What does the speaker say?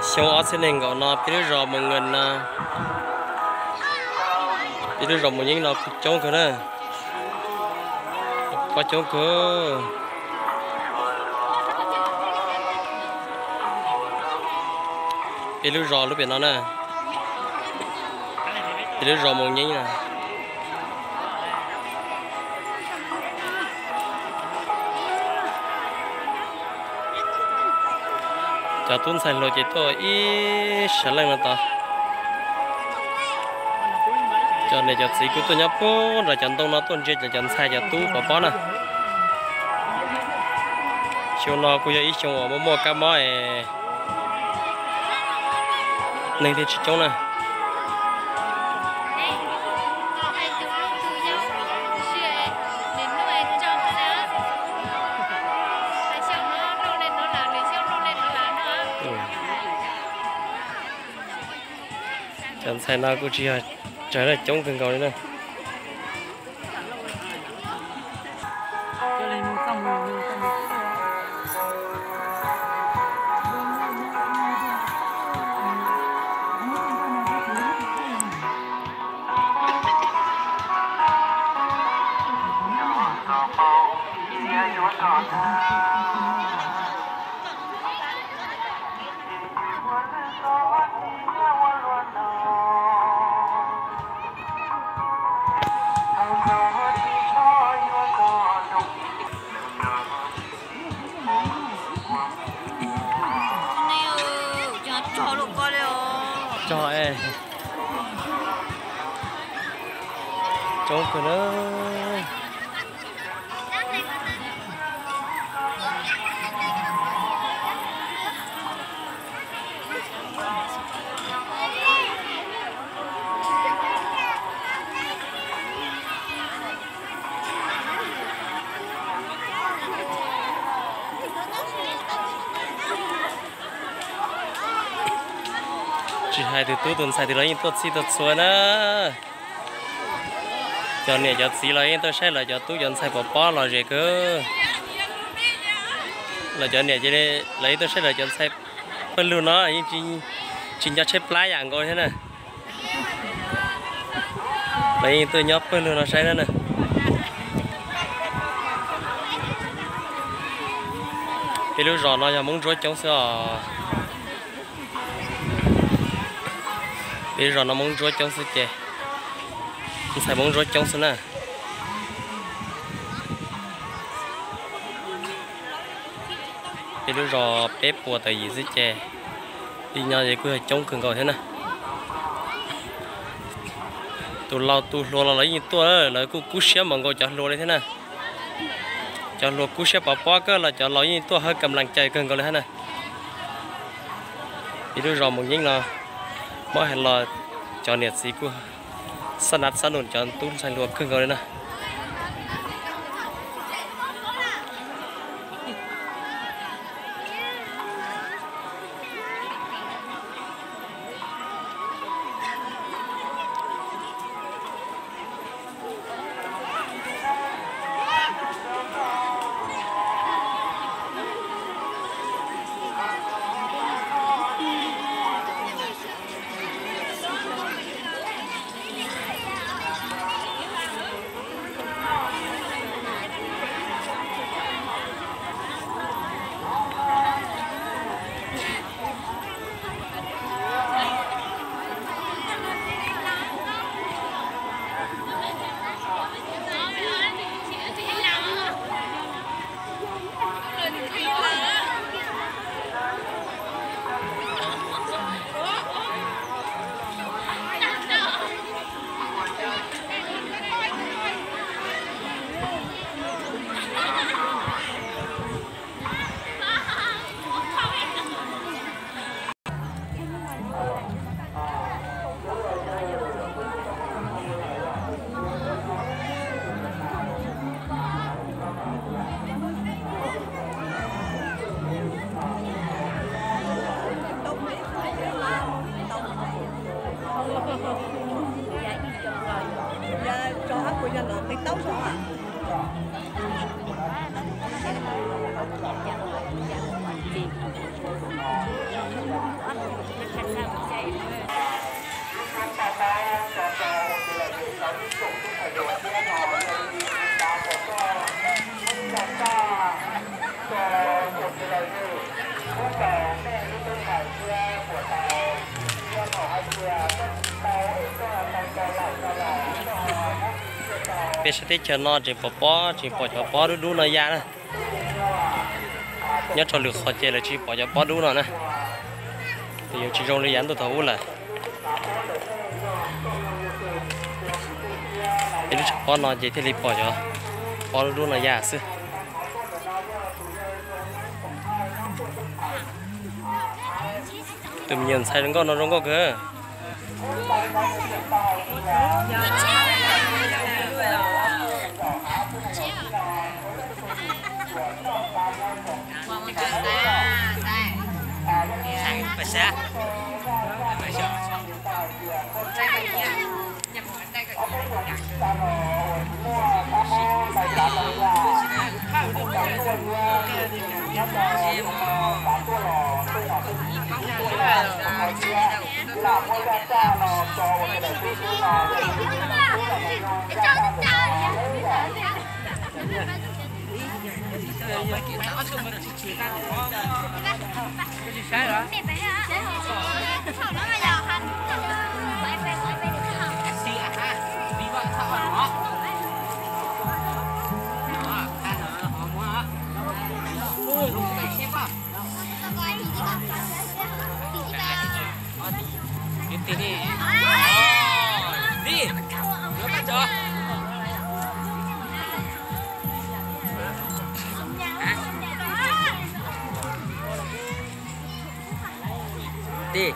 Xyoo ob txhiab nees nkaum no peb lub zos Mus Nkees no, peb lub zos Mus Nkees no kuj coob kawg na, pab coob kawg. Peb lub zos lub pem no na, peb lub zos Mus Nkees na. Cov tub ntxhais hluas ces tuaj ib sawv leej no tod. Cov niam cov txiv kuj tuaj nyob puag nram cov ntoo no tuaj ntsia cov ntxhais cov tub pov pob na. Xyoo no kuj yog ib xyoo uas muaj muaj kab mob es neeg thiaj tsis coob na. Cov ntxhais no kuj tsis yog tsawg na, coob kawg nkaus li na. Cog, coob kawg na. Tsis hais tus tub tus ntxhais twg los yeej tuaj txhij tuaj txhua na. Cov niam cov txiv los yeej tuaj saib lawv cov tub cov ntxhais pov pob los zem kawg. Lawv cov niam ces lawv yeej tuaj saib lawv cov ntxhais pawg lug no yeej tsis nco tshaib plab yam nkaus thiab na. Lawv yeej tuaj nyob pawg lug no saib na. Peb lub zos no yog Hmoob Ntsuab coob xwb os. Peb lub zos no Hmoob Ntsuab coob xwb ces, ntxhais Hmoob Ntsuab coob xwb na. Peb lub zos peb puas tawm yim xwb ces li nyob ces kuj yog coob kawg nkaus thiab na. Tus laus tus hluas los lawv yeej tuaj, lawv kuj kub siab npaum nkaus cov hluas li thiab na. Cov hluas kub siab pov pob kawg los cov laus yeej tuaj hawb kam lees cai kawg nkaus li thiab na. Peb lub zos Mus Nkees no, muab hais los cov niam txiv kuj xab nab xab num cov tub ntxhais hluas kawg nkaus li na. Sab teb chaws no tseem pom pob, tseem pom cov pob dub dub no ya na. Nyob rau lwm qhov ces lawv tsis pom cov pob dub no na. Ces yuav tsis zoo li yav ntuj thaum ub lawm. Ces lub tshav pob no ces thiaj li pom cov pob dub dub no ya xwb. Tus me nyuam ntxhais zoo nkauj no zoo nkauj kawg. Tij,